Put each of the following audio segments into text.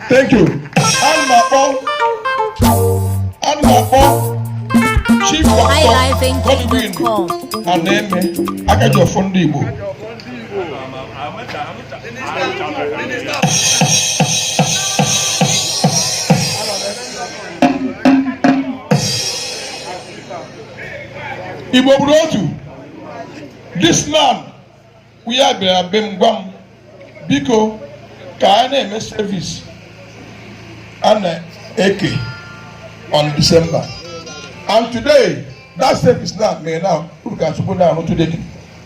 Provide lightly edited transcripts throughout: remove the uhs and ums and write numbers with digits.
Thank you. Ana m akpọ, ana m akpọ Chief Pastor Godwin highlifeng.com. Aneme Akajiọfọ ndị Igbo. Igbo bụrụ otu. This man ya bịara be m gwa m, biko, ka a na-eme service a na-eke on December, and today that service now mere now uru ka Chukwu na-arụ today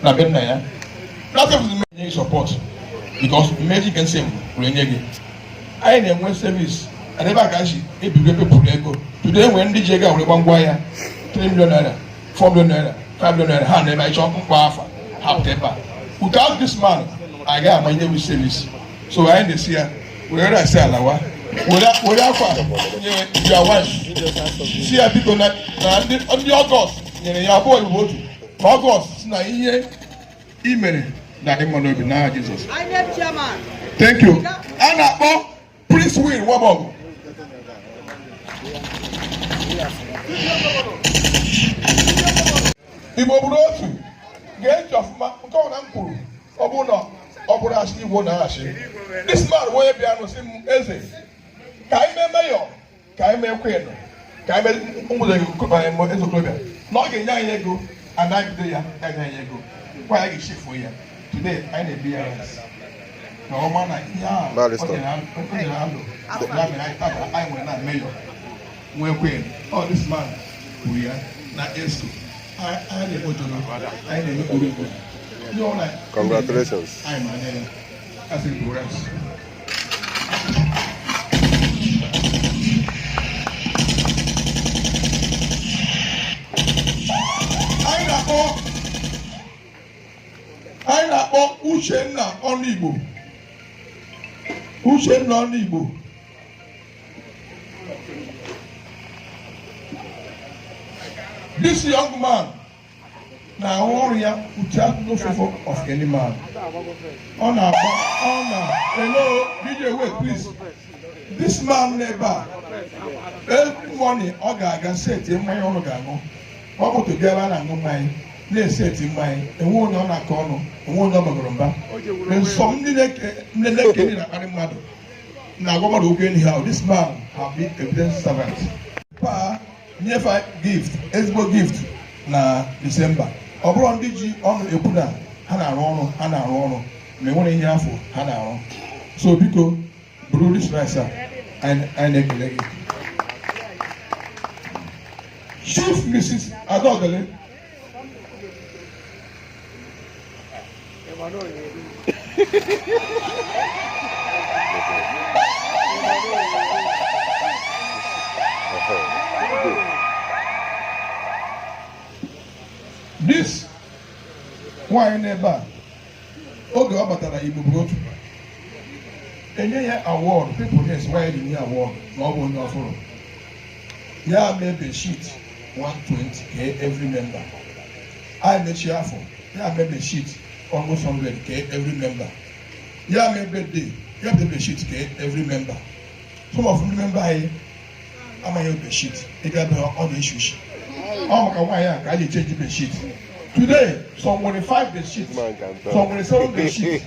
na be nna ya. That service nye support because mmeji nke nsị were nye gị. Anyị na-enwe service and ebe a ka si ebigo pepụrụ ego. Today nwere ndị ji ego a were gba ngwa ahịa 3 million naira, 4 million naira, 5 million naira. Ha na ebe anyị chọọ mkpọ afa ha pụta ebe a. Without this man, anyị gaghị ama ihe wu service. So anyị na-esi ya were rice alawa, were akwa nye your wife, si ya biko na ndị August nyere ya abụọ Igbo otu na August, si na ihe i mere na-adị mma n'obi n'aha Jizọs. INEC chairman. Thank you. A na-akpọ Prince Will Nwabọgụ. Igbo bụrụ otu, gee ntị ọfụma. Nke ọbụla m kwuru, ọ bụrụ na ọ bụrụ asị, Igbo na-asị. This man bụ onye bịa sị m, eze, ka anyị mee mayor, ka anyị mee queen, ka anyị mee ụmụzọ eze okorobịa, na ọ ga-enye anyị ego. Ana bido ya, ya nye anyị ego gwa ya ga-echefuo ya. Today anyị na-ebi ya rice na ọma na ihe a ọ Barrister. nyere alụ ya mere anyị tata anyị nwere na mayor, nwee queen. Ọ this man kwuru ya na eso anyị na-eme ojoro, anyị na-eme origbo ihe ọ na Congratulations. anyị ma anya ya asị bụ rice. Anyị na-akpọ Uchenna Ọnụigbo, Uchenna Ọnụigbo. This young man na-arụ ọrụ ya without no favor of any man. Ọ na-agba, ọ na, hello DJ, wait please. This man n'ebe a, every morning ọ ga-aga seti mmanya ọrụ ga-aṅụ. Ọ bụ to ebe a na-aṅụ mmanya, na-eseti mmanya, enwe onye ọ na-akọ ọnụ, enwe onye ọ bagoro mba. Nsọ ndị na-eke, ndị na-akparị mmadụ, na-agwa mmadụ okwu anyhow. This man have been a obedient servant. Pa nyefe gift, ezigbo gift na December. Ọ bụrụ ndị ji ọnụ ekwu na ha na-arụ ọrụ, ha na-arụ ọrụ ma enwere ihe afọ ha na-arụ. So biko, buru this rice a, anyị na-ekele gị. Chief Mrs. Adaodele. Good. This nwaanyị n'ebe a, oge ọ batara Igbo bụrụ otu, enye ya award. People na-esi nwaanyị ji nye award na ọ bụ onye ọfụrụ. Ya mee bedsheet 120 kee every member. Anyị mechie afọ, ya mee bedsheet almost 100 kee every member. Ya mee birthday, ya mee bedsheet kee every member. Some of ndị member anyị amaghị bedsheet. Ị ga-abịa, ọ na-eshi ushi. Ọ maka nwaanyị a ka a ji change bedsheet. Today some nwere five bedsheet, Man can talk. some nwere seven bedsheet.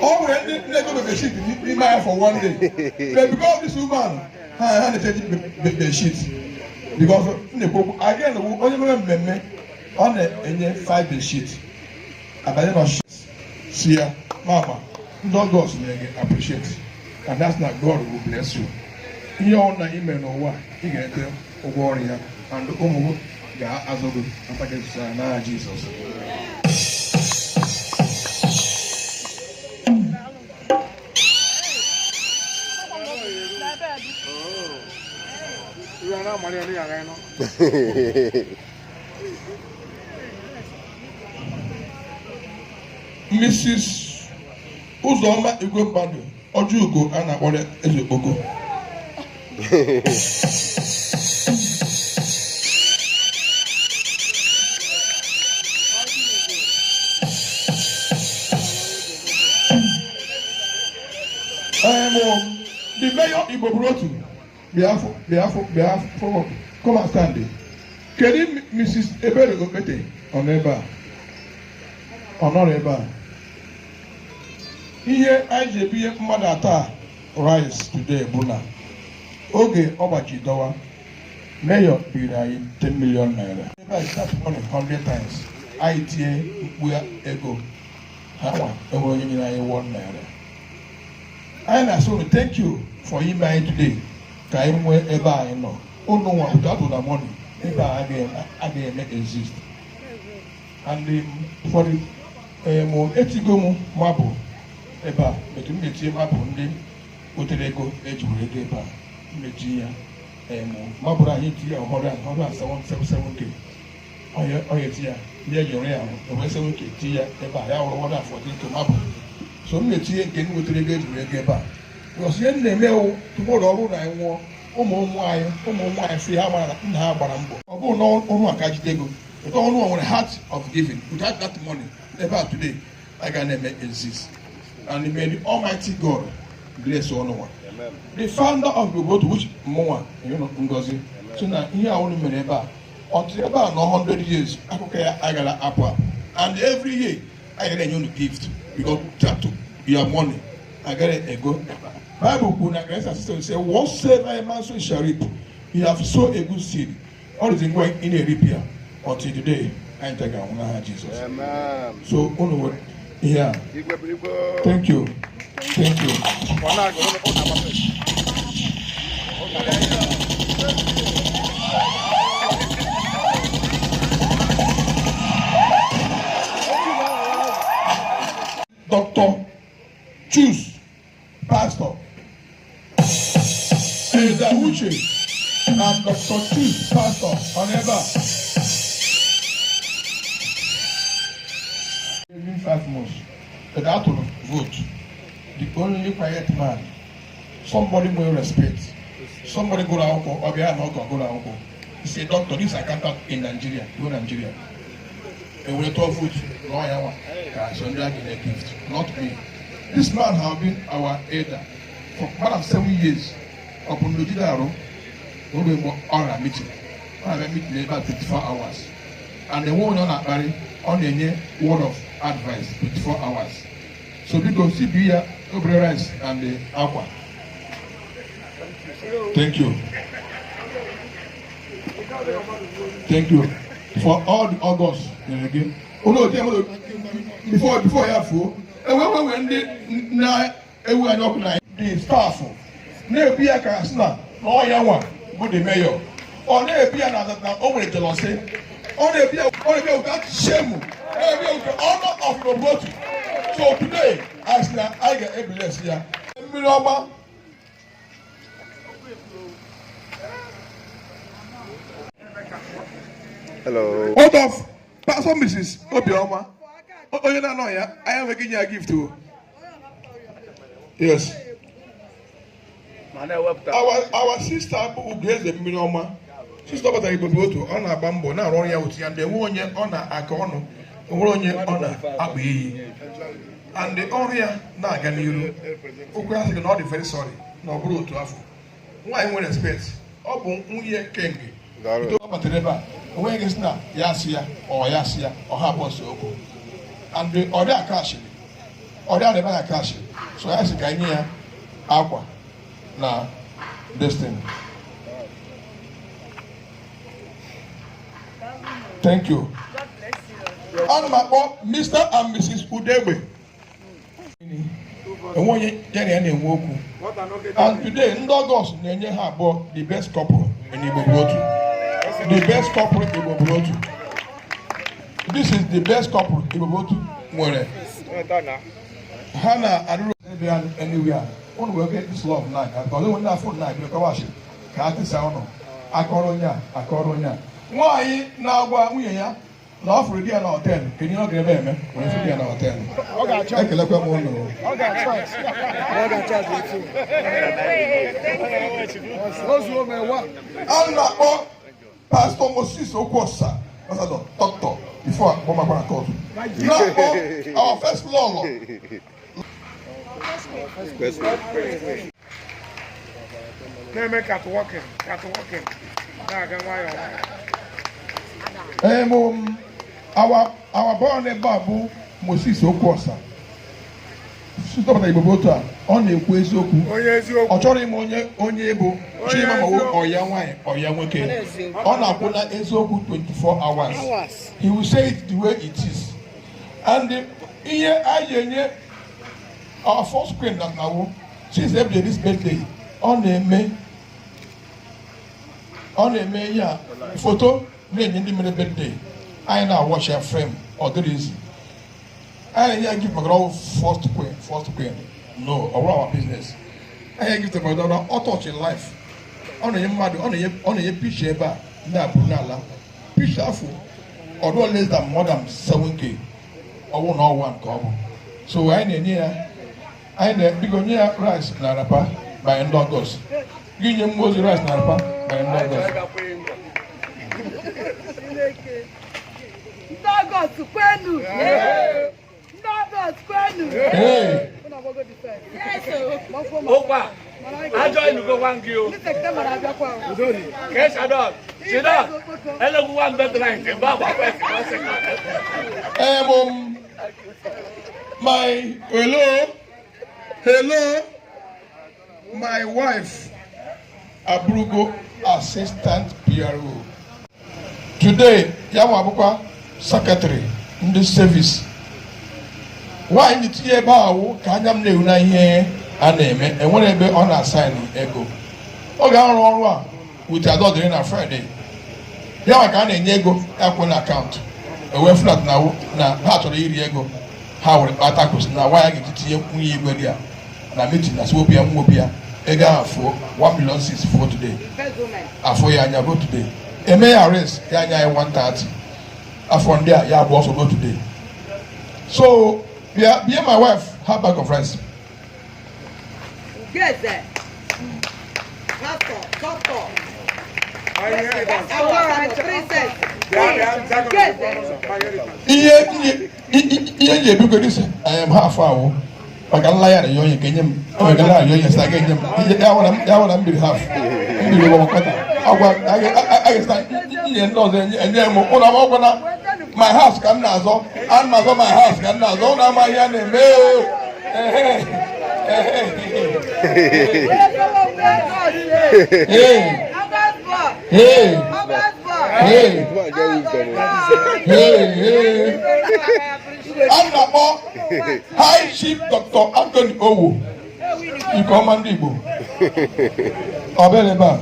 Ọ nwere ndị na-ego bedsheet n'ime ahịa for one day, but because this woman, ha na-echange bedsheet, because m na-ekwu okwu again wụ onye mere mmemme, ọ na-enye five bedsheet abanye na si ya, mama, ndị August mere gị appreciate, and that's na God will bless you. Ihe ọ na ime n'ụwa, ị ga-enweta ụgwọ ọrụ ya, and ụmụ gị ga-azụ gị ata gị n'aha Jizọs. Mrs. Ụzọma Igwe mmadụ Ọjọọ a na-akpọrọ Eze Okpoko. Ee, mụ The mayor Igbo bụrụ otu, bịa bịa bịa forward, come and stand. Kedu Mrs. Ebere Okpete? Ọ nọ ebe a? Ọ nọrọ ebe a. Ihe anyị ji ebinye mmadụ atọ a rice today bụ na oge ọgbachi dọwa, mayor biri anyị 10 million naira ebe a. That money 100 times anyị tie mkpu ego ha nwa, enwere onye nyere anyị 1 naira. Anyị na-asị unu thank you for ime anyị today ka anyị nwee ebe anyị nọ. Unu nwa, without una money, ebe a agaghị eme exist. And for the etigo m mabụ ebe a etu m na-etinye mabụ, ndị wetere ego eji were ego ebe a mmechi ya mabụrụ anyị tinye ya 177 k. Onye ti ya ndị eji ọrụ ya ewee 7K ti ya ebe a, ya wụrụ 114K mabụ. So m na-etinye nke ndị wetere ego eji were ego ebe a, because ihe m na-eme wụ tomorrow, ọrụ na anyị nwụọ, ụmụ ụmụ anyị, ụmụ ụmụ anyị fi ha mara na nna ha gbara mbọ. Ọ bụrụ na ọrụ a ka jide ego eto ọrụ a nwere heart of giving. Without that money ebe a today, I ga na-eme exist. And may the Almighty God bless ọnụnwa, the founder of Igbo, which mụnwa Ngozi so na ihe a unu mere ebe a ọtụ ebe a nọ 100 years, akụkọ ya agara apụ apụ. And every year I ga na-enye unu gift, because that your money agara ego. Bible kwuru na Galatians 6 say, "Whatsoever a man sow shall reap." You have sown a good seed. Ọ dịzi ngwa ị na-erip ya until the day anyị nta ga-anwụ n'aha Jizọs. So unu nwere ihe a. Thank you, thank you. Ọ na-aga, ọ na-agba. Dr. Choose Pastor Eda Uche and Dr. Choose Pastor on ebe a. Even 5 months, but out of vote, the only quiet man, somebody more respect, somebody go akwụkwọ, ọ bịa na ọgọ gụrụ akwụkwọ. He a doctor, this accountant in Nigeria, go Nigeria. Ewere tụọ vote na ọ ya nwa ka so ndị a ga-enye gift, not me. This man have been our elder for more than 7 years. Ọ bụ n'ojide arụ oge mgbe ọ na meeting, ọ na-abịa meeting ebe a 24 hours, and enwe onye ọ na-akparị, ọ na-enye word of advice 24 hours. So biko, si bi ya obere rice and the akwa. Thank you, thank you for all the August nyere gị. Ụlọ otu enwere before ya fuo enwe enwe ndị na-ewu anyị ọkụ na the staff na-ebu ya ka sị na ọ ya nwa bụ the mayor. Ọ na-ebu ya na o nwere jealousy. Ọ na-ebu ya, ọ na-ebu ya without shame, na-ebu ya with the honor of Igbobuotu. So today, as na anyị ga-ebless ya mmiri ọma. Hello. Out of Pastor Mrs. Obioma, onye na-anọ ya, anyị enweghị inye ya gift o. Yes. Our sister bụ Ugoeze mmiri ọma. Sister batara Igbo bụ otu, ọ na-agba mbọ na-arụ ọrụ ya otu ya ndị enwe onye ọ na-aka ọnụ, onwere onye ọ na-akpa iyi, and ọrụ ya na-aga n'iru. Okwu ya sị gị na ọ dị very sorry na ọ bụrụ otu afọ nwaanyị nwere respect. Ọ bụ nwunye kenge. Daalụ. Ọ batara ebe a, onweghị gị sị na ya asị ya ọ ya asị ya ọ ha abụọ si okwu, and ọ dị aka ashịrị, ọ dị ebe aka ashịrị. So ya sị ka anyị nye ya akwa na destiny. Thank you. Ana m akpọ Mr. and Mrs. Udegbe. Enwe onye ya na ya na-enwe okwu. And today, ndị August na-enye ha abụọ the best couple in Igbo bụ otu, the best couple Igbo bụ otu. This is the best couple Igbo bụ otu nwere. Ha na-arụrụ ebe ya anywhere unu wee get this love na ka ọ ndị afọ na-abịa kọwashi ka a tịsa ụnụ akọrọ onye a, akọrọ onye a. Nwaanyị na-agwa nwunye ya na ọ fụrụ di ya na hotel, kedu ihe ọ ga-eme eme wee fụ di ya na hotel? Ekelekwa m ụnụ. Ọ ga-acha etu. Ozuo m ewa. A na-akpọ Pastor Moses Okwuosa, Pastor Doctor, before akpọmakwa na court, na-akpọ our first lọlọ. First one. Na-eme catwalking, catwalking. Na-aga nwayọọ nwayọọ. Our boy n'ebe a bụ Moses Okwuosa. Sitọpụta Igbo bụ otu a, ọ na-ekwu eziokwu. Onye eziokwu. Ọ chọrọ ime onye bụ Chima, ma ọya nwaanyị, ọya nwoke, ọ na-akwụ na eziokwu 24 hours. He will say it the way it is. And ihe anyị enye our first queen na nawo since every this birthday, ọ na-eme ihe a, foto na-enye ndị mere birthday anyị na-watch ya frame. Ọ dịrị izi anyị na-enye ya gift maka ọwụ first queen. First queen, no, ọ bụrụ our business. Anyị gift maka ọrụ ọ touch in life. Ọ na-enye mmadụ, ọ na-enye picture ebe a ndị a buru n'ala picture afọ ọdụ less than more than 7K, ọwụ na ọwa nke ọ bụ. So anyị na-enye ya, anyị na biko nye ya rice na wrapper by ndị August. Gị nye mmụọ ozi rice na wrapper by ndị August. Ndị August kwenu! Ndị August kwenu! Hey! Unu agbago defense. Ụkwa ajọ ịnugokwa gị o. Ndị September na-abịakwa o. Ke shadon shidon elegwu one birthright mgbe agba first one second. My hello, hello, my wife abụrụgo assistant PRO today. Ya nwa bụkwa secretary ndị service. Nwaanyị ji tinye ebe ahụ ka anya m na-ewu na ihe a na-eme. Enwere ebe ọ na-asign ego, ọ ga-arụ ọrụ a with Adọdịrị na Friday. Ya maka a na-enye ego ya kwụ na akaụntụ ewee flat na ha chọrọ iri ego ha were kpata kwụsị na nwaanyị ga-eji tinye nwunye igwe dị ya na meeting na siwopụ ya nwopụ ya ego ahụ fuo 1 million 6 fuo today, afọ ya anya ruo today. Eme ya arrest ya anya ya 130 afọ ndị a ya abụọ ọsọ ruo today. So bịa bịa, my wife, half bag of rice. Ugeze. Pastor, doctor, My inheritance. Our princess. Bịa, bịa, Zion Ugeze. My inheritance. Ihe ihe nji ebigo dis I am half awụ maka nla ya arịọ onye ka enye m maka nla arịọ onye sị aga enye m ihe ya wụ na m biri half, m biri ụgbọ kwata agwa a ga-esi nye ndị ọzọ enye m ụlọ akwụkwọ na my house ka m na-azọ. A na azọ my house ka m na-azọ. Ụlọ amaghị ya na-eme o. Ehe, ehe. Hey, hey, hey. Go and get wisdom. Hey, hey. A na-akpọ High Chief Dr. Anthony Owo nke ọma ndị Igbo ọ bịara ebe a.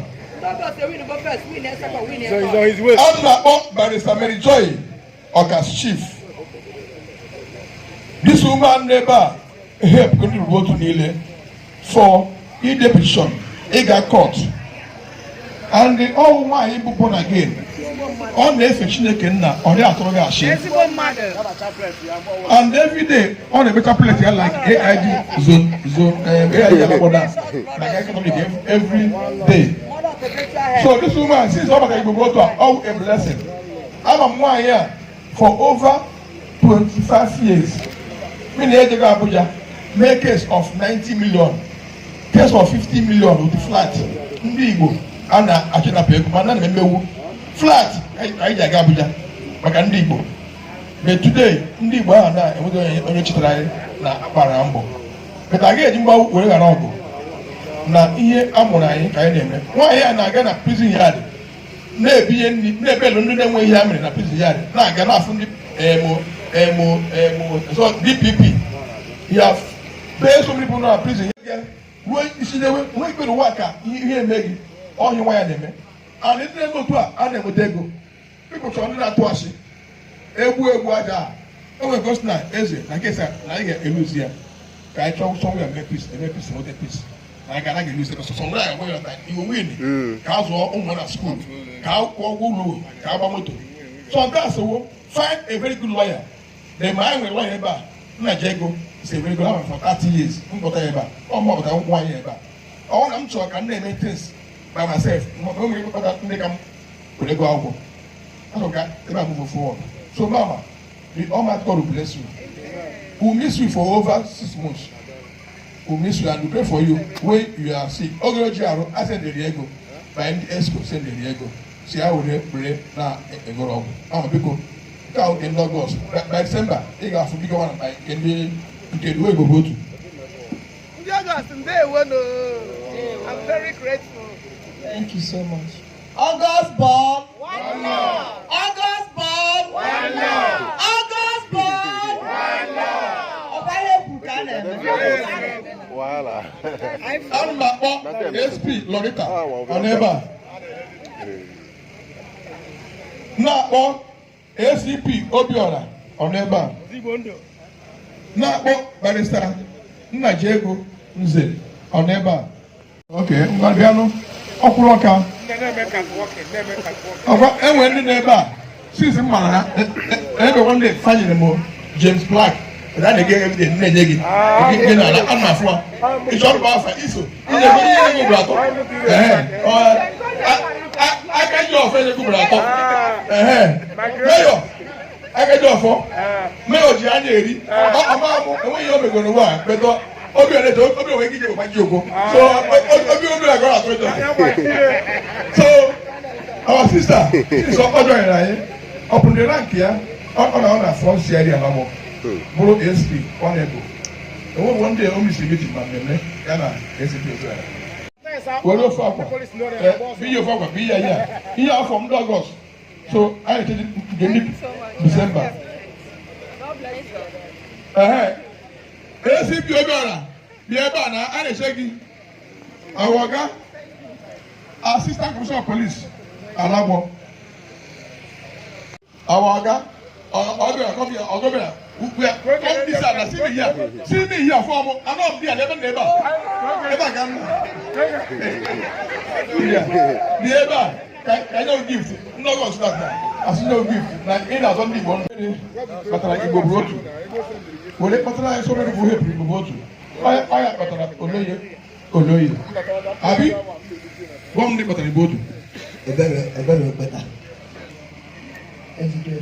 So he's on his way. A na-akpọ Barrister Mary Joy Okas Chief. This woman n'ebe a help ndị Igbo otu niile for ide petition ịga court and ọwụ nwaanyị bụ born again. Ọ na-efe Chineke nna, ọ dịghị atụrụ gị ashị. And every day ọ na-eme chaplet ya like AIG zone AIG alakpọda like Catholic every day. So this woman, since ọ batara Igbo otu a, ọ a blessing. Ama m nwaanyị a for over 25 years. Mi na ejego Abuja mee case of 90 million, case of 50 million with flat ndị Igbo a na-achịnapụ ego, mana na emewu flat anyị ji aga Abuja maka ndị Igbo. But today ndị Igbo ahụ na-enweghị onye chetara anyị na akpara mbọ, but a ga-eji mgbawu were ghara ọgụ na ihe a mụrụ anyị ka anyị na-eme. Nwaanyị a na-aga na prison yard na-ebinye nri, na-ebelu ndị na-enweghị ihe ha mere na prison yard, na-aga n'afọ ndị emo emo emo. So DPP ya pay so many people nọ na prison ya ruo isi na nwe ikpere ụwa ka ihe eme gị ọhịa nwa ya na-eme. And ndị na-eme otu a a na-enweta ego. People chọrọ ndị na-atụ asị egwu egwu aja a o nwere gosi na eze na nke na anyị ga-eluzi ya ka anyị chọọ sọ ya mee peace, eme peace, nweta peace na anyị ga-anaghị eluzi ya sọsọ nwere ya na iwe win ka a zụọ ụmụ na school, ka a kwụọ ụgwọ ụlọ, ka a gba moto. So nke a sowo find a very good lawyer. The ma anyị nwere lawyer ebe a nna ji ego is a very good one for 30 years. Mkpọta ya ebe a, ọ mọpụta nwaanyị ebe a. Ọ na m chọrọ ka m na-eme things by myself ma o nwere ịkpọta ndị ka m were ego akwụkwọ achọrọ ka ebe a move forward. So mama, the Almighty God will bless you. We will miss you for over 6 months. We miss you and we pray for you when you are sick. Oge oji arụ a sendịrị ego by ndị EXCO, sendịrị ego si ya were were na-egoro ọgwụ ahụ. Biko, nke ahụ nke ndị August, by December ị ga-afụ biko nwa by nke ndị nke duo Igbo bụ otu. Ndị August, ndewo no. I'm very grateful. Thank you so much. August born. One love. August born. One love. August born. One love. Ọkwa ihe kwuru ka a na-eme. Wahala. Ana m akpọ SP Lorita, ọ n'ebe a, na-akpọ ACP Obiora, ọ n'ebe a, na-akpọ Barrister Nnajiego Nze, ọ n'ebe a. Ok, ngwa, bịanụ, ọkwụrụ ọka. Ndị na-eme catwalking, na-eme catwalking. Ọkwa enwere ndị n'ebe a since m mara ha ebe one day fanyere m James Black a na-ege everyday na-enye gị gị na ala ana afụ a ịchọ ọrụ afa iso inye gị ihe ego ugboro atọ. Ehe, aka ji ọfọ enye gị ugboro atọ. Ehe, mayor, aka ji ọfọ, mayor ji anya eri ọma amụ enweghị ihe o megoro ugbu a metọ obi ọdịda obi onwe gị ji gbaji ụkwụ so obi obi agọrọ atọ ịjọ. So our sister, since ọ joinere anyị ọ bụ ndị rank ya, ọ na front CID Alamo bụrụ SP honorable, enweghị one day o misiri meeting ma mmemme ya na ACP Obiora were ofe akwa biye ofe akwa biye ya ihe afọ ndị August. So anyị na-echeji nke ndị December. God bless you. Ehe, ACP Obiora, bịa ebe a na a na-eche gị. Our oga, Assistant Commissioner of Police Alagbo, our oga Obiora, come here. Oga Obiora, come this side na see me here, see me here for ọmụ anọ m bịa n'ebe na ebe a, ebe a ka m nọ. Bịa bịa ebe a ka nye gift ndị August na asị nye gift na ị na-azọ ndị Igbo ndị kpatara Igbo bụ otu were kpatara anyị sọrọ bụ hepụ Igbo bụ otu ọya kpatara oloye oloye abi gwa m ndị kpatara Igbo otu. Ebere ebere okpeta. Ejide.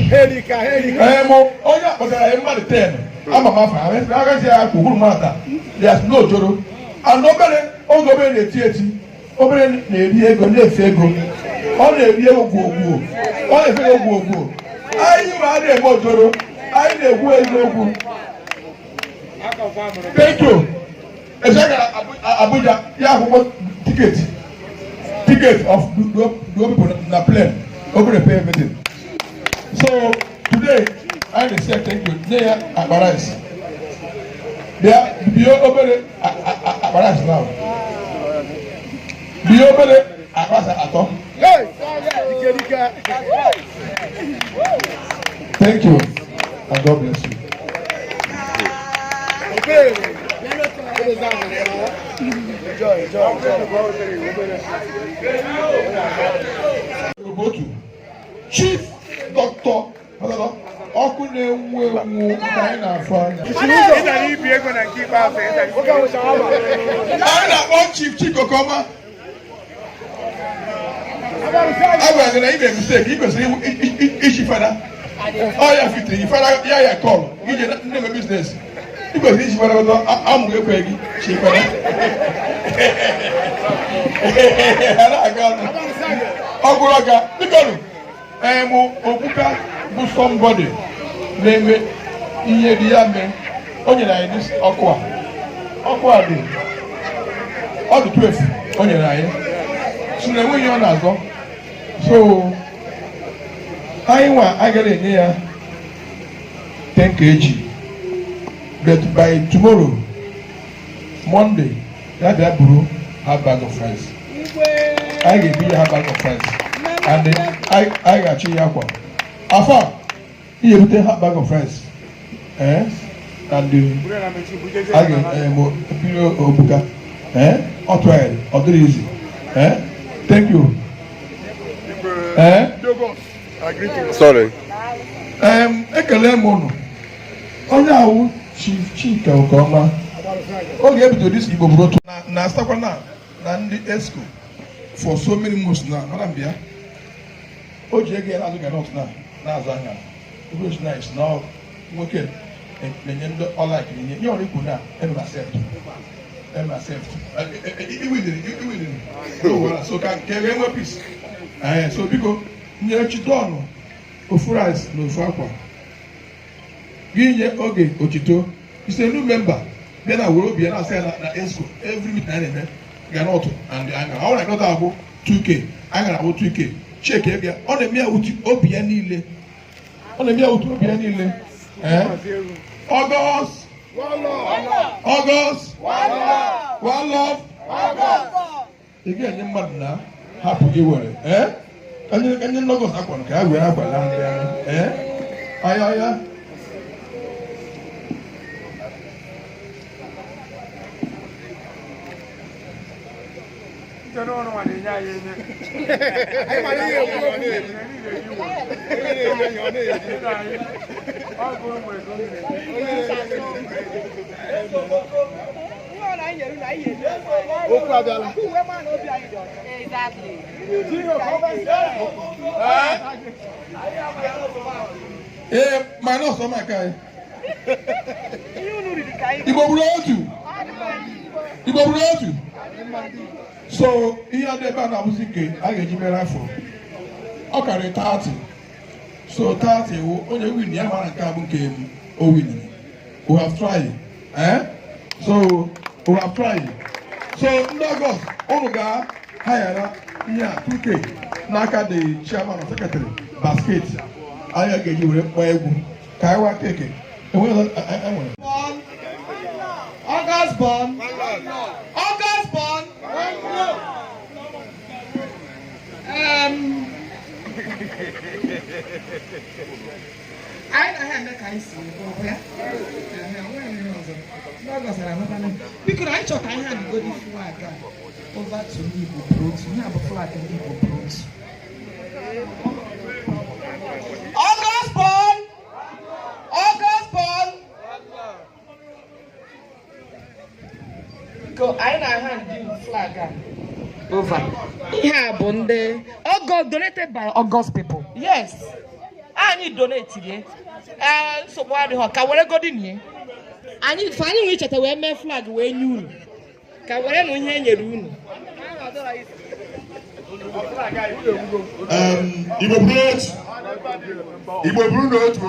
Herika, herika. Ee, mụ onye a kpatara anyị mmadụ 10 ama m afa ha agaghị ya kwukwuru mmadụ taa. There's no ojoro and obere oge obere na-eti eti, obere na-eri ego, na-efe ego, ọ na-eri ego gwogwo, ọ na-efe ego gwogwo. Anyị nwe a na-eme ojoro, anyị na-ekwu eziokwu. Thank you. Eze gara Abuja ya akwụkwọ ticket of the people na plane, obere pay everything. So today I dey say thank you, nye ya akpa rice. Bịa bie obere akpa rice now, bie obere akpa rice atọ. Dike dike. Thank you and God bless you. Obere. Enjoy, enjoy, enjoy. Otu Chief Doctor ọkụ na-enwu enwu ka anyị na-afụ anya. Ịdara ibi ego na nke ikpeazụ, ịdara ibi ego. Anyị na-akpọ Chief Chikokoma. A gwara gị na ị mere mistake, ị kwesịrị ichi fada. Ọ ya fitiri gị fada ya ya kọlụ ije na-eme business. Ị kwesịrị ichi fada ọzọ amụghị ekwe gị chi fada. A na-aga ọnụ. Ọ gwụrụ ọga bikonu ee mụ Okwuka bụ somebody na-eme ihe dị ya mee o nyere anyị this ọkụ a, ọkụ a dị ọ dị 12 o nyere anyị si na enweghị ihe ọ na-azọ. So anyị nwa agaghị enye ya 10 kg, but by tomorrow, Monday, ya bịa buru half bag of rice. Anyị ga-ebi ya half bag of rice and then anyị ga-achị ya akwa afọ a ihe ebute half bag of rice and a ga-eme bido obuka ọ tụgharị ọ dịrị izi. Thank you. Sorry. Ekele m ụnụ. Onye awụ Chief Chika Okeọma, oge ebido this Igbo bụrụ otu na asakwa na ndị EXCO for so many months na madam bịa o ji ego ya na-azụ groundnut na na-azụ anya which nice na nwoke. na-enye ndị ọ like enye ihe ọrụ ikwu na eme accept, eme accept. Iwiniri, iwiniri. So ka nke e nwee peace. Ee, so biko, nye Chidọnụ ofu rice na ofu akwa gị, nye oge otito ise new member bịa na were obi ya na-asị ya na exco every meeting a na-eme groundnut and aṅara. Ọ na groundnut abụ 2K, aṅara abụ 2K. Cheke ego ya, ọ na-eme ya utu obi ya niile, ọ na-eme ya utu obi ya niile. Ee, August, August, one love. Ị ga-enye mmadụ na hapụ iwere. Ee, ka nye ndị August akwa ka ha were akwa na ndị ahụ. Ee, aya aya. Ndị n'ọrụ nwa na-enye anyị enye. Anyị ma ihe ekwu okwu. Ọ bụ ụmụ ego Ihe ọ na-anyị nyere unu, anyị ga-eji. Okwu abịala. Uwe ma na obi anyị dị ọcha. Exactly. Ee, minus ọma nke anyị. Ihe unu riri ka anyị Igbo bụrụ otu, Igbo bụrụ otu. So ihe adị ebe a na-abụzi nke a ga-eji mere afọ ọ karịrị 30. So 30 wụ onye win ya mara nke a bụ nke m o winiri. We have tried, eh? So we have tried. So ndị August, unu ga-hayara ihe a 2K n'aka the chairman or secretary basket anyị ga-eji were kpọọ egwu ka anyị wa keke enweghị enwere. Born. August born. August born. Anyị na ha eme ka anyị si ebe ọ bụ ya. Ehe, o nweghị ihe ọzọ. Ndị August na-amata. Biko na anyị chọrọ ka anyị hand godi flag a over to ndị Igbo bụrụ otu. Ihe a bụ flag ndị Igbo bụrụ otu. August born. August born. Biko, anyị na-hand flag a over. Ihe a bụ ndị August, donated by August people. Yes. Anyị donate rie. Ee, nsogbu adịghị, ka were godi nie. Anyị ife anyị nwee icheta wee mee flag wee nye unu. Ka were nụ ihe e nyere unu. Igbo bụrụ otu, Igbo bụrụ n'otu.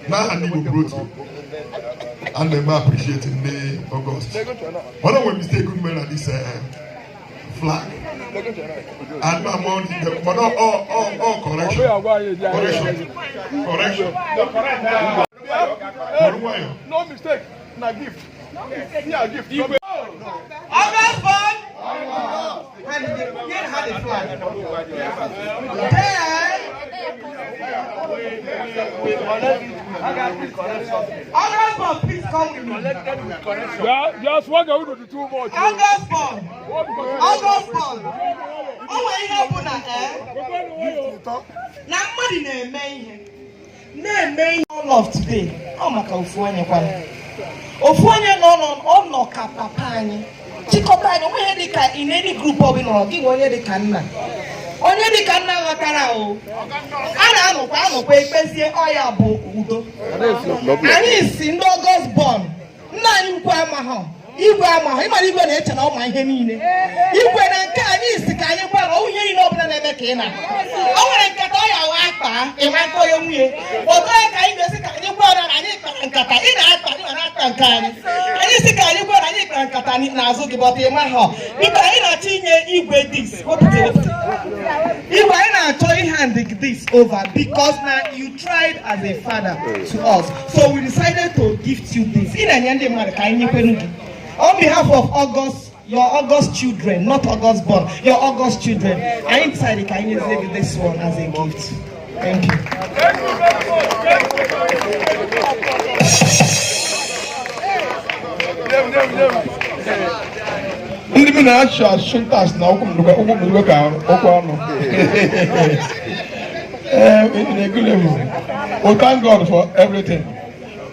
N'aha ndị Igbo bụrụ otu, a na-eme appreciate ndị August. One of the mistake we made na this flag and my money, but all correction, correction, correction. Bụrụ nwayọ. No mistake na gift. Yeah, gift. August born. And here had the flag. Then August born, please come with me. Your swagger we do too much. August born. August born. O nwere ihe bụ na na mmadụ na-eme ihe na-eme ihe all of today, ọ maka ofu onye kwana ofu onye nọ ọ nọ ka papa anyị chịkọta anyị. Onwe ihe dị ka in any group ọ bụla nọrọ gị nwe onye dị ka nna, onye dị ka nna ghọtara o a na-anọkwa anọkwa ekpezie ọya bụ udo. Anyị si ndị August born, nna anyị ukwu amaghọ, igwe amaghọ. Ịmara igwe na-eche na ọma ihe niile, igwe na nke anyị si ka anyị gwara ọ ihe niile ọbụla na-eme ka ị na o nwere nkata ọ ya wa akpa ịma nke onye nwunye ọzọ ya ka anyị ga-esi ka anyị gwara na anyị kpara nkata ị na-akpa, ị na-akpa nke anyị. Anyị si ka anyị gwara anyị kpara nkata n'azụ gị bọta ịma ha. Biko, anyị na-achọ inye igwe this. Wepụta, wepụta igwe. Anyị na-achọ hand this over because na you tried as a father to us, so we decided to gift you this. Ị na-enye ndị mmadụ ka anyị nyekwenu gị on behalf of August, your August children, not August born, your August children. Anyị decided ka anyị nyezie gị this one as a gift. Thank you. Thank you very much. Thank you very much. Ndị bi na-achị asụ ntas na ụkwụ m dịkwa, ụkwụ m dịkwa ka ụkwụ ọnụ. Ee, in a good level. We thank God for everything.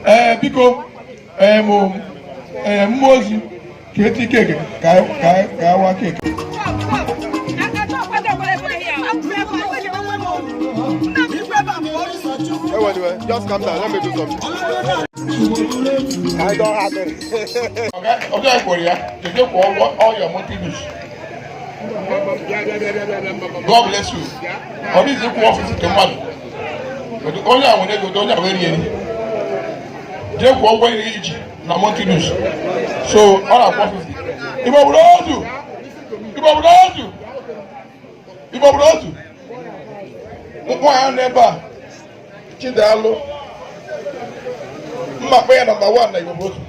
Ee, biko, ee, mụ ee mmụọ ozi ka eti keke ka awa keke. Aka chọọ kwado. Anyway, just calm down. Let me do something. I don't have it. Ọga kwere ya jeje kwụọ ụgwọ all your monthly dues. God bless you. Ọ dịghịzi kwụọ ọfịs nke mmadụ. Onye a nwere ego, onye a wee rie eri. Jee kwụọ ụgwọ iri iji na monthly dues. So ọ na-akwụ 50. Igbo bụrụ otu. Igbo bụrụ otu. Igbo bụrụ otu. Nwaanyị nọ ebe a, Chidalụ, mma kpe ya number 1 na Igbo bụrụ otu.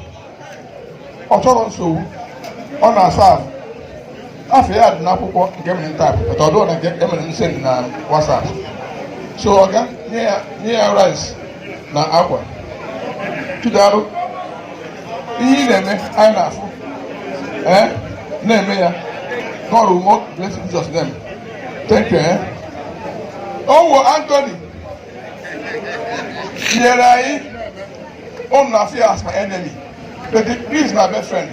Ọ chọrọ nsogbu, ọ na-asa ahụ. Afọ ya dị n'akwụkwọ nke mere nta, but ọ dụọ na nke emere m send na WhatsApp. So ọga nye ya rice na akwa. Chidalụ, ihe ị na-eme anyị na-afụ, na-eme ya. God will more bless in Jesus' name. Thank you. Owo Anthony nyere anyị ụnụ na afia as my enemy, but he is my best friend.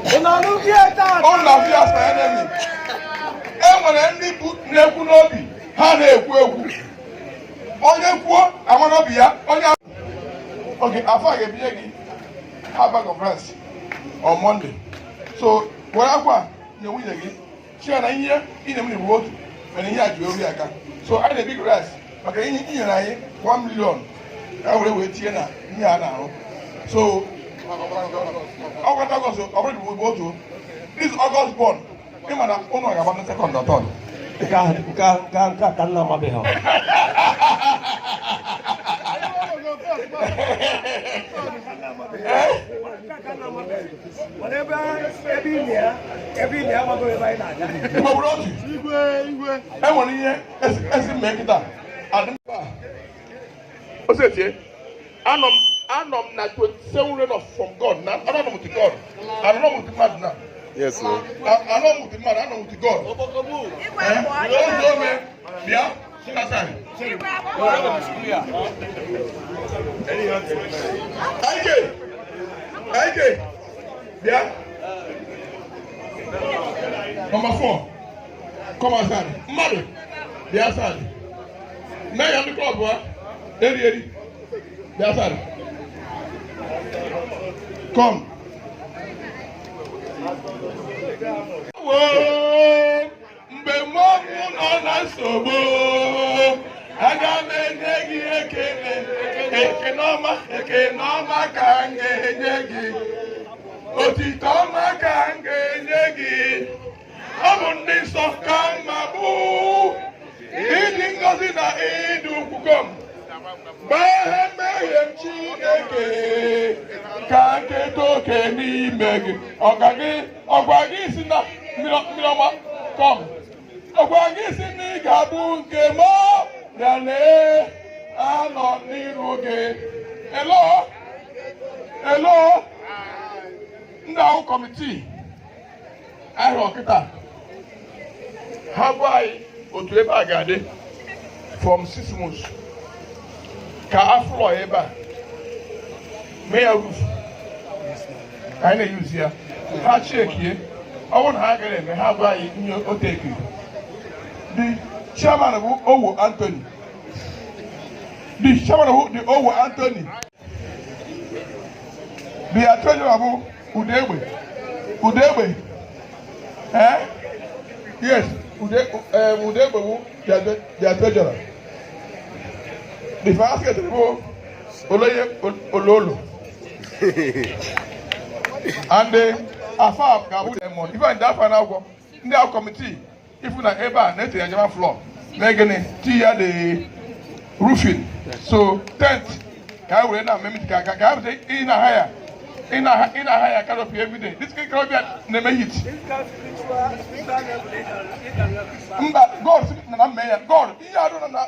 Ụnụ na afia as my enemy. E nwere ndị bụ na-ekwu n'obi ha na-ekwu ekwu, onye kwuo ama n'obi ya onye. Oge afọ a ga-ebinye gị half bag of rice on Monday, so were akwa nye nwunye gị, chi ya na ihe ị na-eme n'Igbo otu mere ihe a ji obi aka. So anyị na-ebi rice maka ihe i nyere anyị 1 million ka were wee tinye na ihe a na-arụ. So ọgwata August, ọ bụrụ Igbo otu, this August born, ịma na ụnụ ga-agba na second or third. Nke a ka nna amabeghị. Igbo bụrụ otu. E nwere ihe esi mee kịta adị mkpa. Osetie, anọ m na 27 rain of from God na anọ m with God, anọ m with mmadụ na. Yes, sir. Anọ m with mmadụ, anọ m with God. Ozu ome bịa sinasari. Aike, Aike, bịa. Number 4, come outside. Mmadụ, bịa outside. Mee ya ndị klọb ha eri eri. Bịa outside. Come. Mgbe mmụọ nọ na nsogbu, aga m enye gị ekele, ekele ọma, ekele ọma ka m ga-enye gị, otito ọma ka m ga-enye gị, ọ bụ ndị nsọ ka mma bụ ịdị ngọzi na ịdị ukwuu. Gbagha mmehie m Chineke ka nketa oke n'ime gị. Ọga gị ọgwa gị si na mmiri ọma kọm, ọgwa gị si na ị ga-abụ nke m ya lee anọ n'iru gị. Elo elo ndị ahụ kọmitii ahụ ọkịta ha gwa anyị otu ebe a ga-adị from 6 months ka afụlọ ebe a mee ya roof ka anyị na-eyuzi ya. Ha chekie, ọ bụrụ na ha gara eme, ha gwa anyị ihe o tekiri. The chairman bụ Owo Anthony. The chairman bụ the Owo Anthony. The treasurer bụ Udegbe. Udegbe. Yes, Udegbe bụ their treasurer. The finance secretary bụ Oloye Ololo. And the afa ga-abụ Demon. Ife ndị afa na-agwọ ndị ahụ kọmitii ifu na ebe a na-etinye German floor mee gịnị ti ya the roofing, so tent ka a were na mmemme ka ka ka ị na-aha ya ị na-aha ya canopy everyday. This canopy na-eme heat. Mba, God na mme ya God ihe adụ na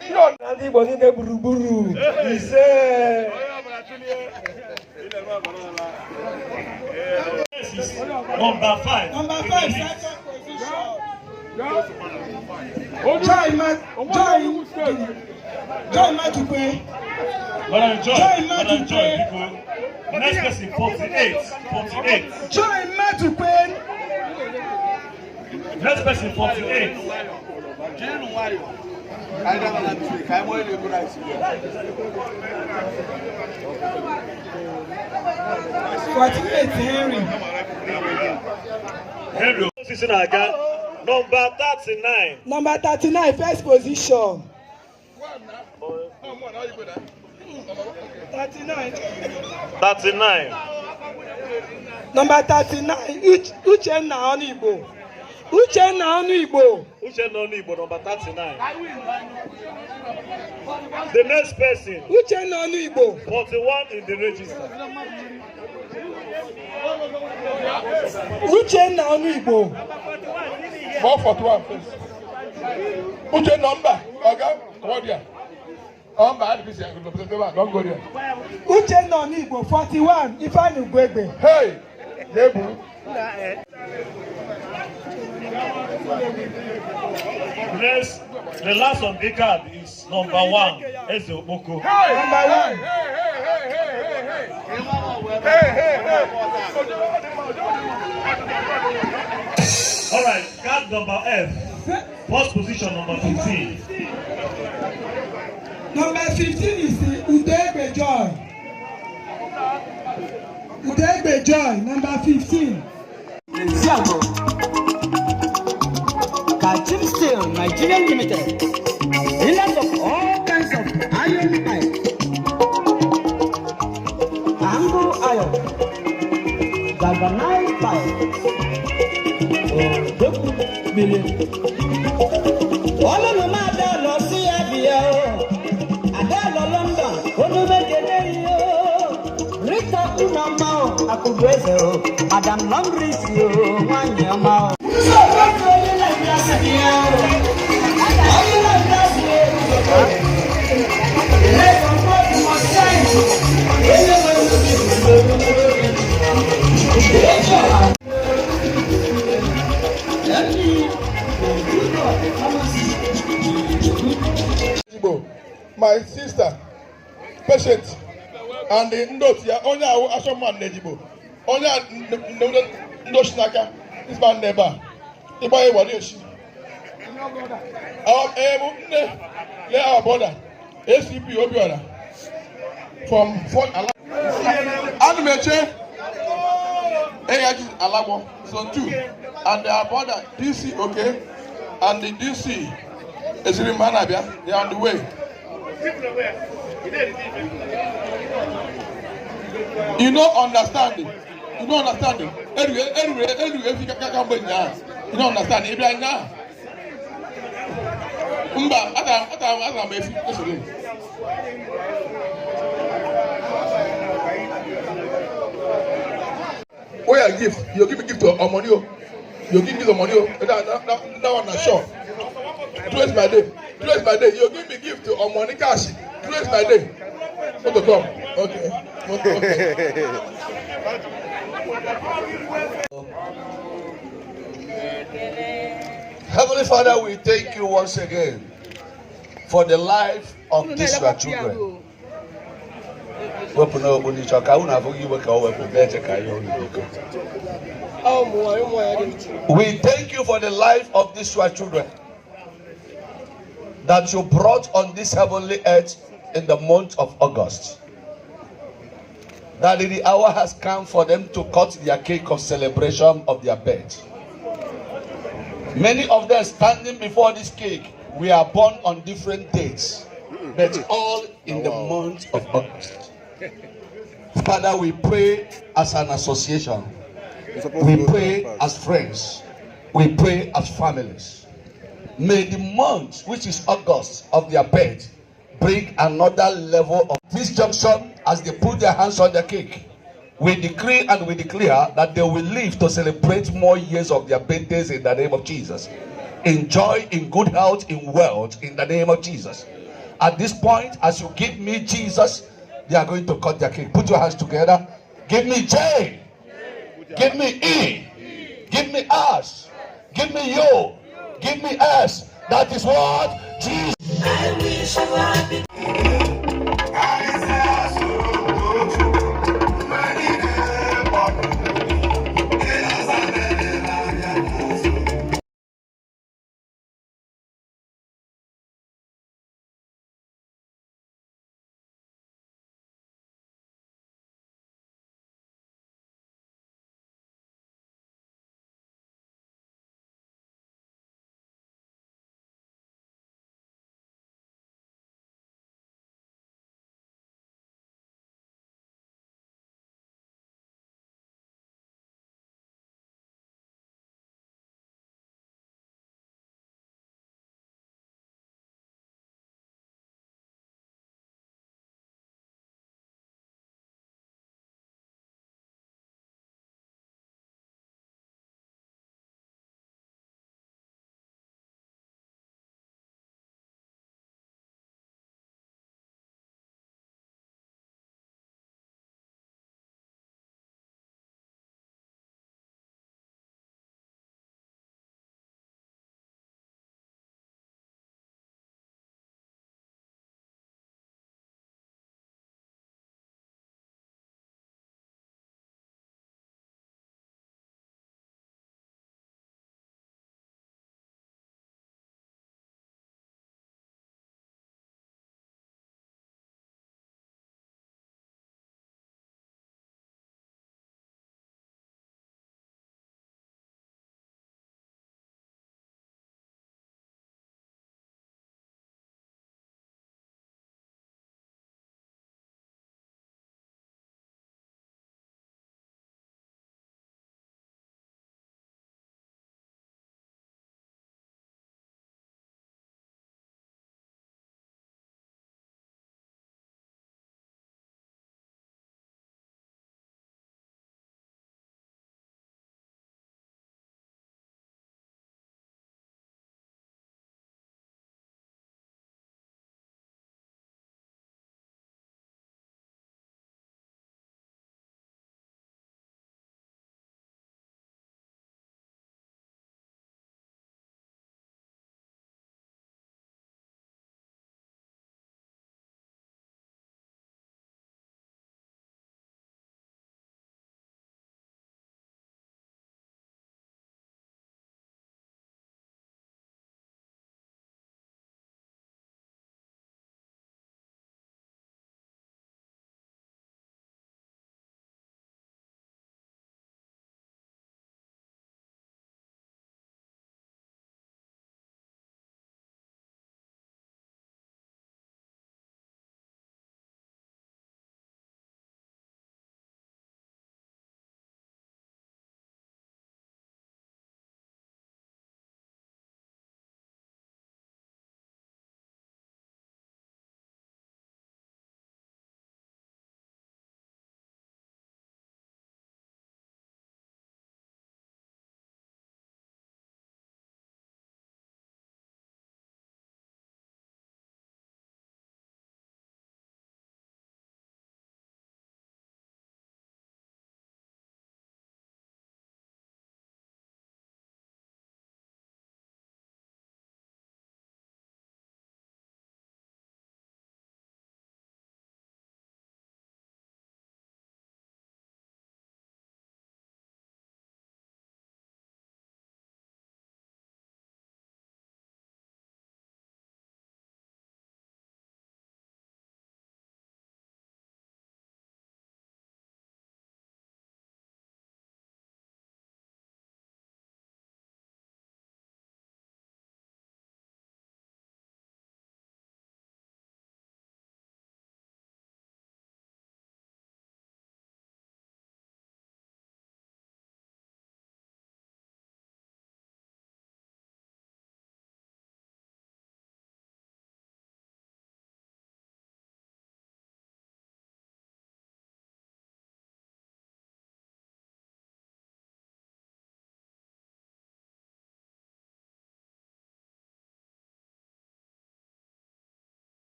ihe ndị Igbo niile gburugburu ise. Number 5. Number 5, second position. Joy Madukwe. Joy Madukwe. Next person, 48. 48. Joy Madukwe. Next person, 48. 48, Henry. Henry osisi na-aga nọmba 39. Number 39, first position. 39. 39. Number 39, Uchenna Ọnụigbo. Uchenna Ọnụigbo. Uchenna Ọnụigbo, nọmba 39. The next person. Uchenna Ọnụigbo. 41 in the register. Uchenna Ọnụigbo. 441 first. Uche number, Oga, come on there. Number, don't go there. Uchenna Ọnụigbo, 41, Ifeanyi Ugwuegbe. Hey, Jebu. Next, the last on the card is number 1, Eze Okpoko. Hey, Number 1. Hey, hey, hey, hey, hey, hey. Hey, hey, hey. All right, card number F, first position, number 15. Number 15 is Udegbe Joy. Udegbe Joy, number 15. Ziago, Kajim Steel Nigerian Limited, dealers of all kinds of iron pipe, angle iron, galvanized pipe, Odogwu mmiri. Ọlọ́run máa dá lọ sí Abia o, àdá lọ London, olúmẹ̀kẹ́lẹ́ yìí o. Rita Unama o, Akụbu Eze o, Madam Longris o, nwanyị ọma o. Igbo, my sister, patient, and the ndị otu ya, onye ahụ asọmman na Ejigbo, onye a ndị oshi n'aka, this man n'ebe a, ịgba ya ịwa na-eshi. Our nne, lee our brother, ACP Obiora, from Fort Ala. Ana m eche AIG Alagbo, Zone 2, and our brother DC Oke, and the DC Ezirima na-abịa, they are on the way. You no understand it. You no understand it. Anyway, anyway, anyway, if you can't wait now, you don't understand it. If now, Mba, Adam, if you where your gift? You give me gift or money? You give me the money? That one na sure. Trace my day. Trace my day. You give me gift or money cash. Trace my day. What to come? Okay. Okay. Heavenly Father, we thank you once again for the life of these your children. We thank you for the life of these your children that you brought on this heavenly earth in the month of August. That the hour has come for them to cut their cake of celebration of their birth. Many of them standing before this cake, we are born on different dates, but all in the month of August. Father, we pray as an association. We pray as friends. We pray as families. May the month, which is August, of their birth, bring another level of this junction as they put their hands on their cake. We decree and we declare that they will live to celebrate more years of their birthdays in the name of Jesus. In joy, in good health, in wealth, in the name of Jesus. At this point, as you give me Jesus, they are going to cut their cake. Put your hands together. Give me J. Give me E. Give me S. Give me U. Give me S. That is what Jesus. I wish you happy.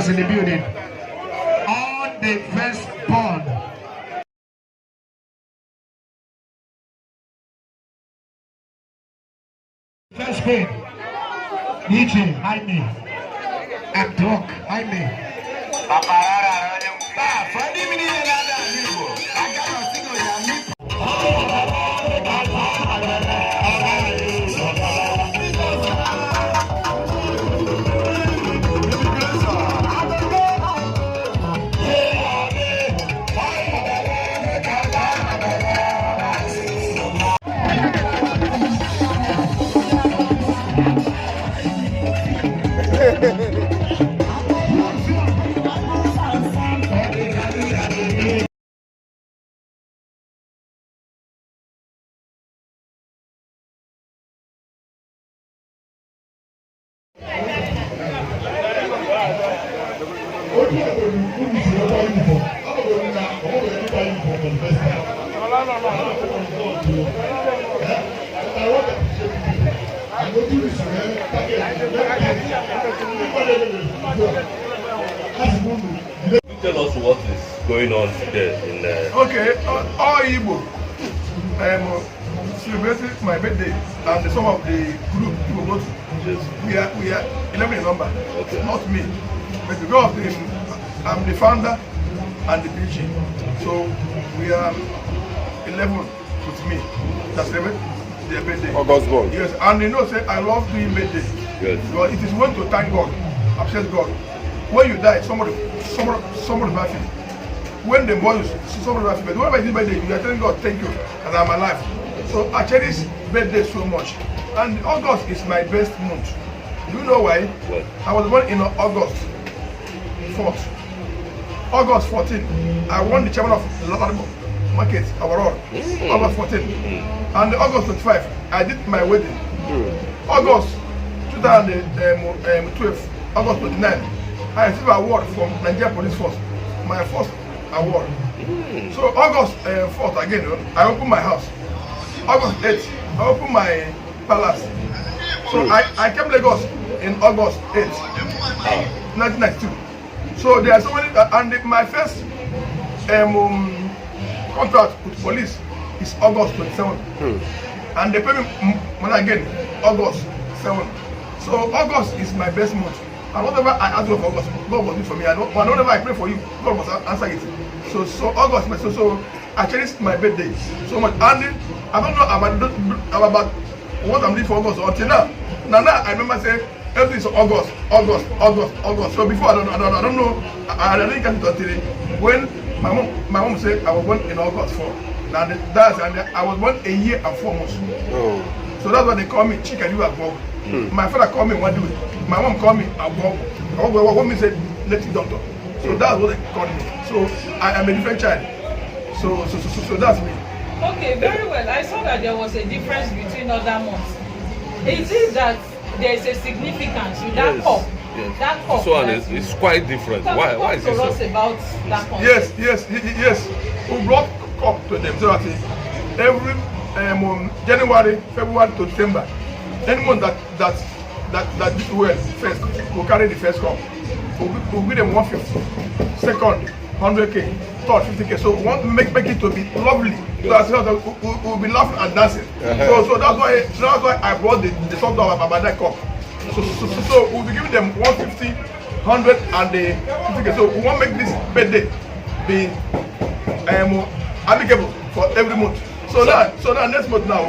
is in the building. All the first born. First queen. DJ, Jaime. I'm drunk, Jaime. Tell us what is going on today in. Okay, all Igbo celebrating my birthday and some of the group people go to. Yes. We are 11 in number. Okay. Not me, but because of the, I'm the founder and the PG. So we are 11 with me. That's celebrate their birthday. August born. Yes, and you know, say I love doing birthday. Because it is when to thank God, appreciate God. When you die, somebody laughing. When the boys, somebody laughing. But whenever you do birthday, you are telling God, thank you that I'm alive. So I cherish birthday so much. And August is my best month. Do you know why? What? I was born in August 4th. August 14, I won the chairman of Ladipo Market overall. August 14. And August 25, I did my wedding. August 2012, August 29, I received an award from Nigeria Police Force, my first award. So August 4th again, I opened my house. August 8th, I opened my palace. So I came Lagos in August 8th, 1992. So there are so many, and my first contract with police is August 27. And they pay me money again, August 7. So August is my best month. And whatever I ask God for August, God will do for me. I don't, and whatever I pray for you, God must answer it. So August, so I cherish my birthday so much. And then, I don't know about what I'm doing for August until now. Now I remember saying everything is August, August, August, August. So before I don't know. I didn't get it until when my mom said I was born in August 4. Now that's and I was born a year and 4 months. Oh. So that's why they call me Chikadu Agbo. My father called me one day. My mom called me Agbo. What me say native doctor. So that's what they call me. So I am a different child. So that's me. Okay, very well. I saw that there was a difference between other months. Is it that there is a significance with that cup? That cup. This one that is quite different. Talk, Why talk why is to it us so? about that concept. Yes. We brought cup to them so that every January, February to December, any month that did well first will carry the first cup. We'll give them 150, second 100K, third 50K. So we want to make it to be lovely. So that we'll be laughing and dancing. So that's why I brought the song about that cup. So we'll be giving them 150, 100 and the 50K. So we want to make this birthday be applicable for every month. So now next month now,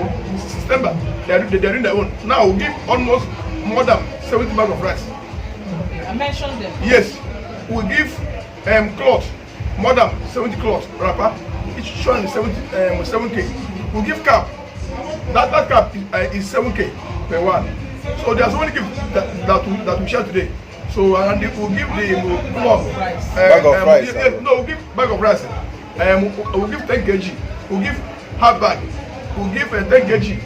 September, they are doing their own. Now we give almost more than 70 bags of rice. Okay, I mentioned them. Yes, we give cloth, more than 70 cloth wrapper, each one is 70 7K. We give cap. That cap is 7K per one. So there are so many gifts that we share today. So and we give the cloth. Bag of rice, Yes, no, we give bag of rice. We give 10 kg. We give half bag. We give 10 kg.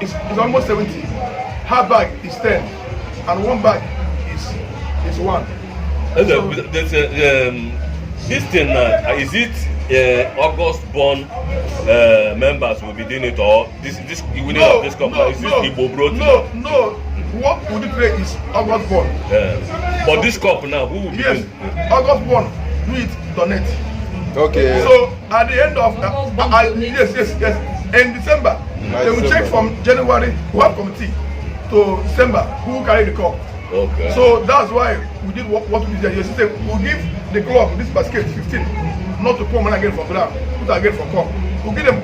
It's almost 70. Half bag is 10, and one bag is one. There's a, this thing now, is it August born members will be doing it, or this winning No, of this cup no, is no, this Igbo bro? No. What we do today is August born. Yeah. But this cup now, who will be Yes, doing? August 1, do it, donate. Okay. So at the end of yes, in December, they will check from January, we have committee, to December, who carry the cup. Okay. So that's why we did what we did. Yes, we give the club this basket 15, not to pour money again for ground, put again for cup. We give them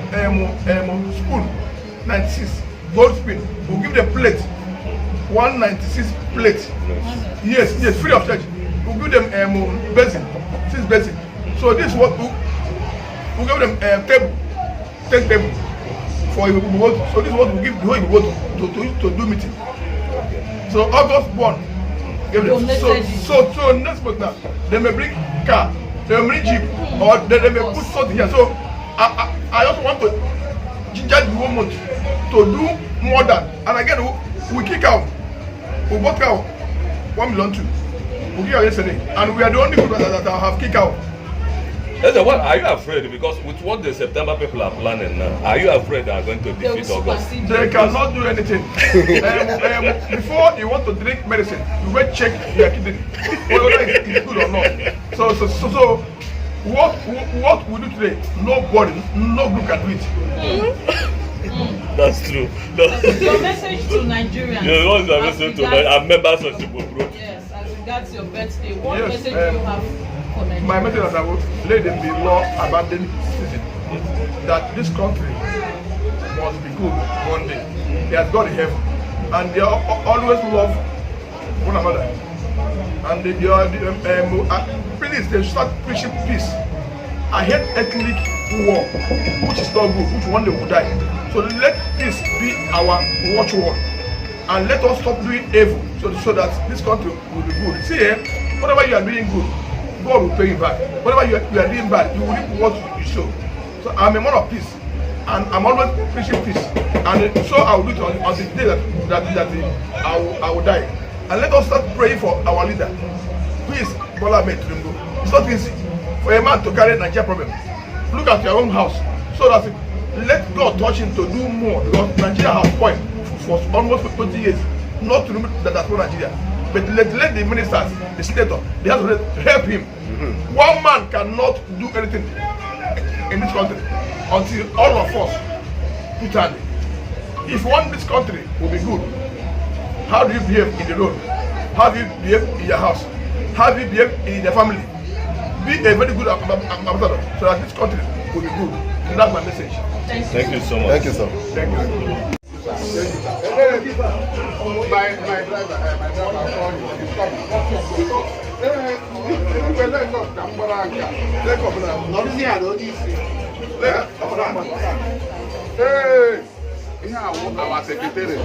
spoon 96, gold spoon. We give them plate 196 plate. Yes, yes, free of charge. We give them basin, 6 basin. So this is what we give them table, 10 table for Igbo. So this is what we give the whole Igbo to do meeting. So August 1, give them. So next month now, they may bring car, they may bring jeep, or they may put something here. So I also want to ginger the whole month to do more than. And again, we kick out, we bought out 1.2 million. We kick out yesterday, and we are the only people that have kicked out. What are you afraid? Because with what the September people are planning now, are you afraid they are going to defeat August? They cannot do anything. Before you want to drink medicine, you will check your kidney whether it's good or not. So what we do today, nobody, no group can do it. That's true. Your message to Nigerians. Yeah, what's your message to Nigerians? Members of Igbo group. Yes, as regards your birthday, what message do you have? My message is that I will let them be law-abiding citizen. That this country must be good one day. They have got in heaven, and they are always love one another. And they are please, they start preaching peace. I hate ethnic war, which is not good, which one day will die. So let peace be our watchword, and let us stop doing evil, so that this country will be good. See, whatever you are doing good, God will pay you back. Whatever you are doing bad, you will reap what you sow. So I'm a man of peace, and I'm always preaching peace. And so I will do it on the day that I will die. And let us start praying for our leader, who is Bola Ahmed Tinubu. It's not easy for a man to carry Nigeria problem. Look at your own house, so that let God touch him to do more, because Nigeria has point for almost 20 years. Not to that that's not Nigeria. But let the ministers, the senator, they have to help him. Mm-hmm. One man cannot do anything in this country until all of us put hand. If one this country will be good, how do you behave in the road? How do you behave in your house? How do you behave in your family? Be a very good ambassador so that this country will be good. And that's my message. Thank you so much. Thank you, sir. Thank you. My driver called you. He's coming. Hey, our secretary.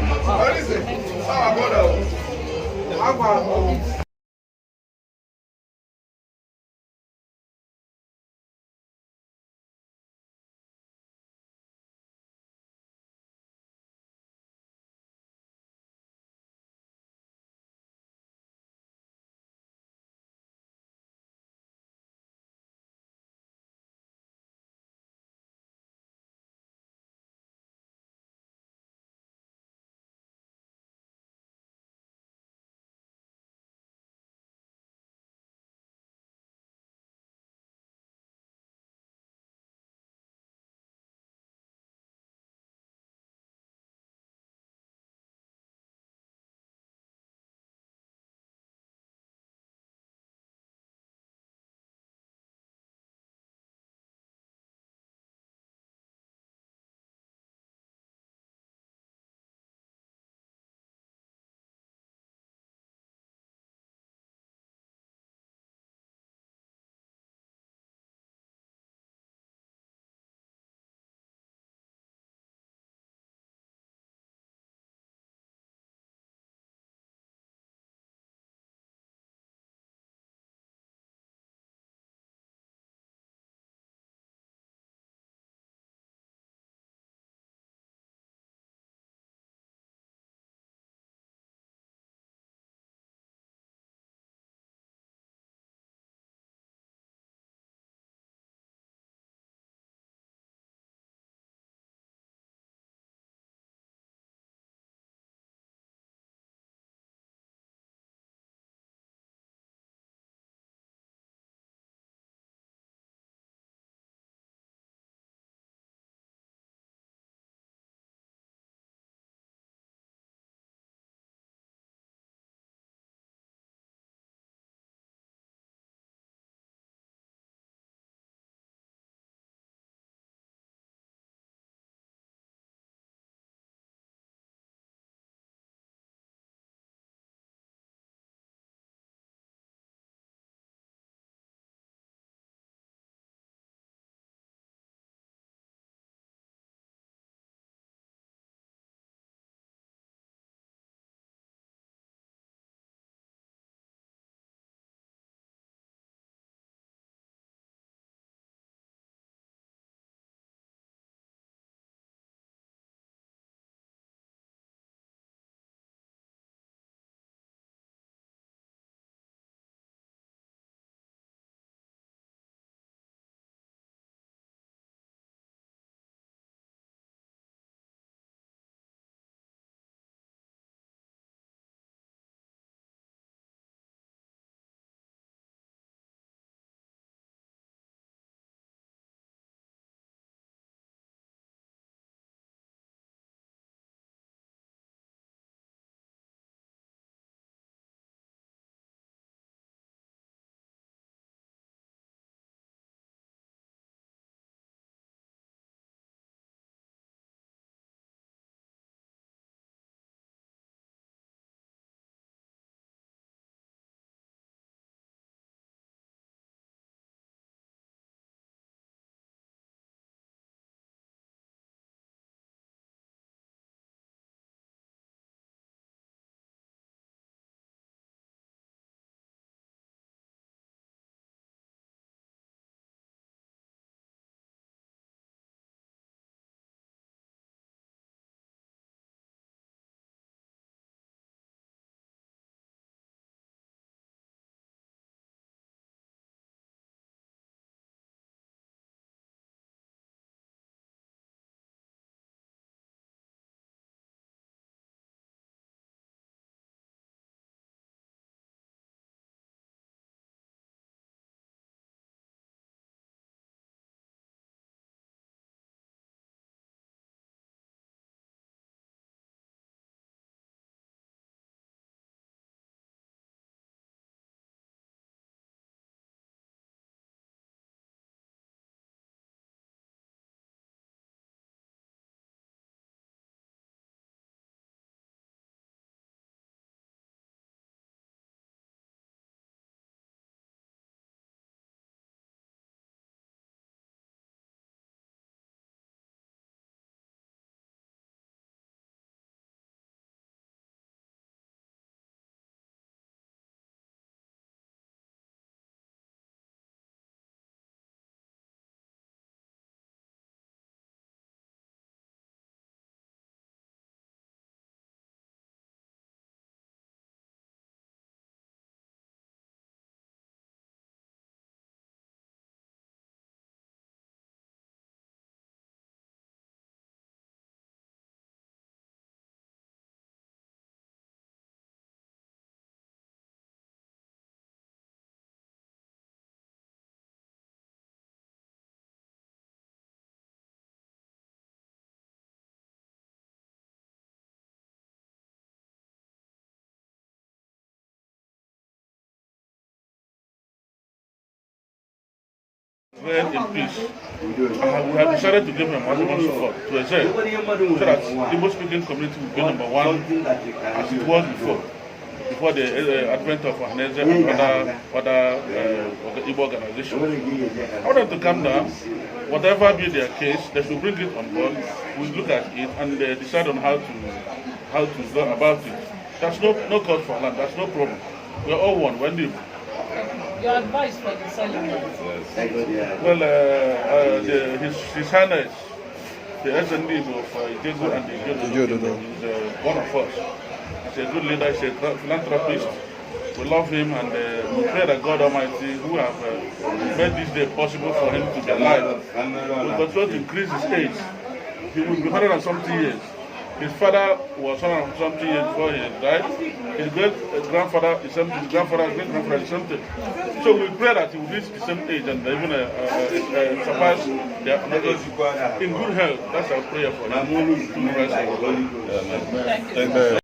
reign in peace. We have decided to give him maximum support to excel so that Igbo speaking community will be number one as it was before the advent of Ohanaeze and other Igbo organizations. I want them to calm down. Whatever be their case, they should bring it on board. We look at it and decide on how to go about it. There's no cause for alarm. There's no problem. We're all one. We're Igbo. Your advice for the celebrants. Well, His Highness, the Eze Ndigbo of Ijegu and the Ijeododo, is one of us. He's a good leader, he's a philanthropist. We love him and we pray that God Almighty, who have made this day possible for him to be alive, will continue to increase his age. He will be 100 and something years. His father was 100 and something years before he died. His great grandfather is same, his grandfather, great grandfather is same thing. So we pray that he will reach the same age and even surpass their age in good health. That's our prayer for him. To rest our Thank you. Thank you.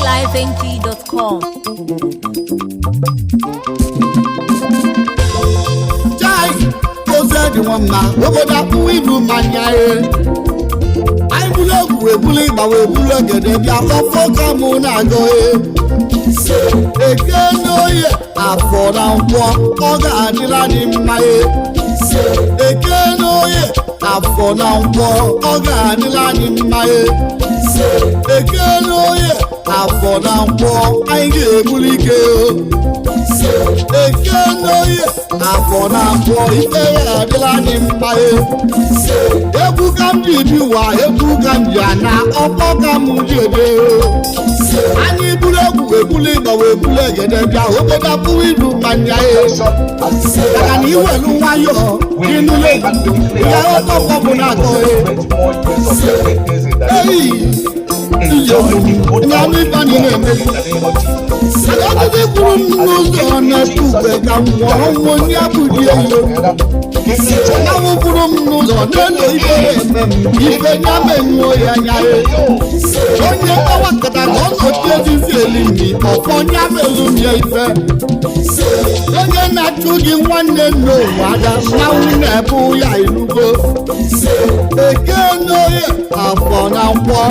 highlifeng.com. Chai, oze dị nwa mma, obodo akwụwa ibu mmanya e. Anyị bulu egwu ebulu ịgba wee bulu egede bịa ọfọ ka mụ na-agọ e. Eke n'oye afọ na nkwọ, ọ ga-adịla dị mma e. Eke n'oye afọ na nkwọ, ọ ga-adịla dị mma e. Eke n'oye afọ na nkwọ, anyị ga-ebuli ike o. Eke n'oye afọ na nkwọ, ife ya adịla anyị mma e. Egwu ka m ji bi ụwa, egwu ka m ji ana, ọkpọ ka m ji ede o. Anyị buru egwu ebulu ịgba wee bulu egede bịa obodo apụghị idu mmanya e. Maka na iwelu nwayọọ ịnụle ya ọkpọkọ bụ na-atọ e. Ei, nyamụ ife anyị na-eme. Ọtụtụ kwuru m n'ụzọ na-etu ugbe ka m nwụọ ọnwụ onye abụghị elu. Anyanwụ kwuru m n'ụzọ n'elu ife eme m ife nya menyuo ya anya e. Onye kpawa nkata ka ọ nọchie ezizi eli mmi ọfọ nya melu m ya ife. Onye na-achụ gị nwanne n'ụwa ada mmanwụ na-ebu ya irugo. Eke n'oye afọ na nkwọ.